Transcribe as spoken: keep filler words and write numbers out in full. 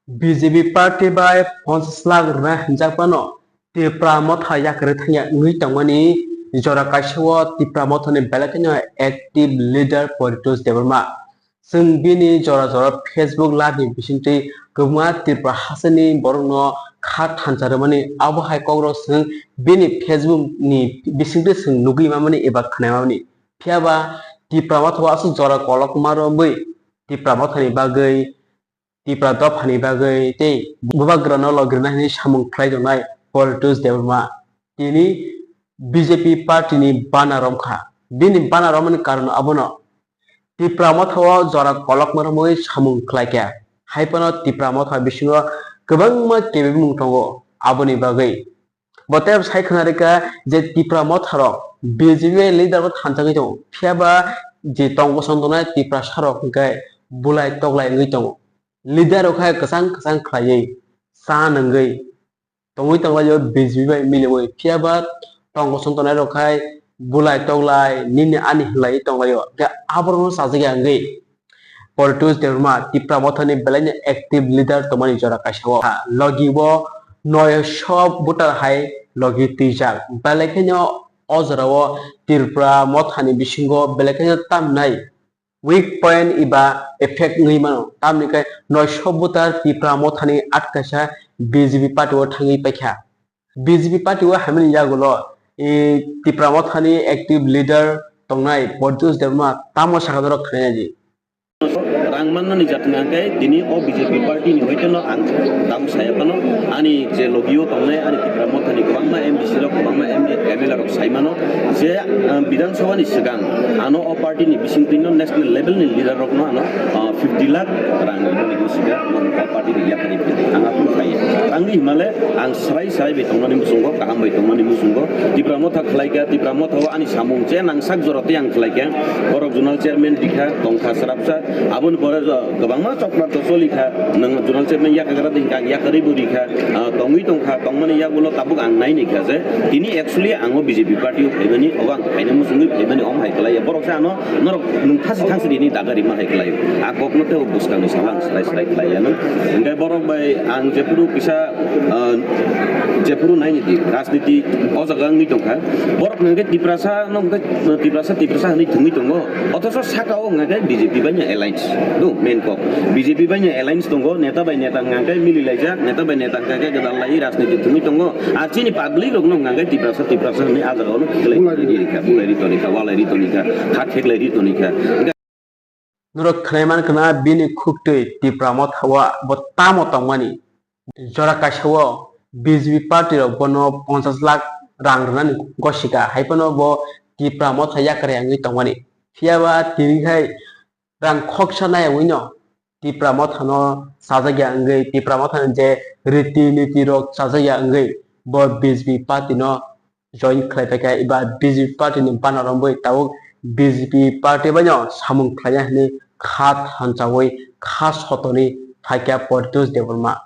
B J P party bai ponchas lakh rwna hinjak phano Tipra Motha yakarwi thangya wngwi tongmani jora kaisa o Tipra Mothani belai kheno active leader Poritosh Debbarma. Chwng bini jora jora Facebook live ni bisingtwi kwbangma Tripura hasteni borokno kha thansa rwmani, abo hai kokrok chwng bini Facebook ni bisingtwi chwng nugwi mamani eba khwnai mamani. Phiya ba Tipra Motha o aswk jora kolokma romwi Tipra Mothani bagwi, Tipra dophani bagwi tei bubagrano logirna hinwi samung khlai tongnai Poritosh Debbarma tini B J P party ni bana romkha. Bini bana romani karon abono Tipra Motha o jora kolokma romwi samung khlaikha. Hai phano Tipra Motha bisingo kwbangma kebengmung tongo, aboni bagwi bo tei sai khna rwkha je Tipra Motha rok B J P leader bo thanchangwi tongo, phiya ba je tongo song tongnai Tiprasa rok hwnkhe bulai toklai wngwi tongo. Leader rok hai kwchang kwchang khlaiwi cha nungwi tongwi tonglaio B J P bai miliwi, phiya ba tongo song tongnai rok hai bulai toklai nini ani hinlaiwi tonglaio. Hwnkhe aborokno chajakya wngwi Poritosh Debbarma Tipra Mothani belaino active leader tongmani jora kaisa o. Ha, logi o noisho voter hai logi twijak. Belai kheno o jora o Tipra Mothani bisingo belai kheno tamnai weak point eba effect wngwi mano. Tamni khe noisho voter Tipra Mothani atkaisa B J P party o thangwi paikha. B J P party o hamani yagulo, e, Tipra Mothani active leader tongnai Poritosh Debbarma tamo sakha norok khnaina di. Rang mannani jatni hwnkhe tini o B J P party ni hoiteno ang tamo saya phano ani je logi o tongnai ani Tipra Mothani kwbangma M D C rok kwbangma M D, M L A rok sai mano je, ah, Bidhan Sabha ni swkang ano o party ni bisingtwi no national level ni leader rok no ano, ah, fifty lakh rang rwmani gosika party ni yakarwi ang aphuru khai. Tangwi himale ang srai srai bai tongnani muchungo, kaham bai tongnani muchungo. Tipra Motha khlaikha, Tipra Motha o ani samung je nangsak jora tei ang khlaikha. Borok zonal chairman rikha, tongkha srapsa. Aboni pore jo kwbangma chokra to cholikha. Nang zonal chairman yakagra dingkha, ang yakarwi bo rikha. Ah, tongwi tongkha, tongmani yagulo tabuk ang naini kha je tini actually ang o B J P party o phaimani, obo ang phaina muchungwi phaimani, omo hai khlaiya. Borok se ano norok nwng thasi thangsi rini daga rima hai khlaio. A kokno tei o bwskangni salo ang srai srai khlaiya nw. Hwnkhe borok bai ang jephuru kisa, ah, jephuru naini di rajniti o jaga wngwi tongkha. Borok hwnkhe Tiprasa no hwnkhe Tiprasa, Tiprasa hwnwi thwngwi tongo. Othocho saka o hwnkhe B J P bai no alliance. Do main kok. B J P bai no alliance tongo, neta bai neta hwnkhe mililaijak, neta bai neta hwnkhe gwdal lai rajniti thwngwi tongo. Ar chini public rokno hwnkhe Tiprasa, Tiprasa hwnwi a jaga o no khiklai Bulai ri. Ri rikha, bulai ri tonikha, walai ri tonikha, kha kheklai ri tonikha. Norok khnai mankha na bini khuktwi Tipra Motha o bo tamo tongmani. Jora kaisa o B J P party rok bono ponchas lakh rang rwnani gosika, hai phano bo Tipra Motha yakarwi wngwi tongmani. Phiya ba tini khai rang khoksa nai wngwi no Tipra Motha no chajakya wngwi, Tipra Motha ni je riti niti rok chajakya wngwi bo B J P party no join khlai paikha eba B J P party ni bana romwi tabuk B J P party bai no samung khlaiya hwnwi kha thansawi kha sotoni phaikha Poritosh Debbarma.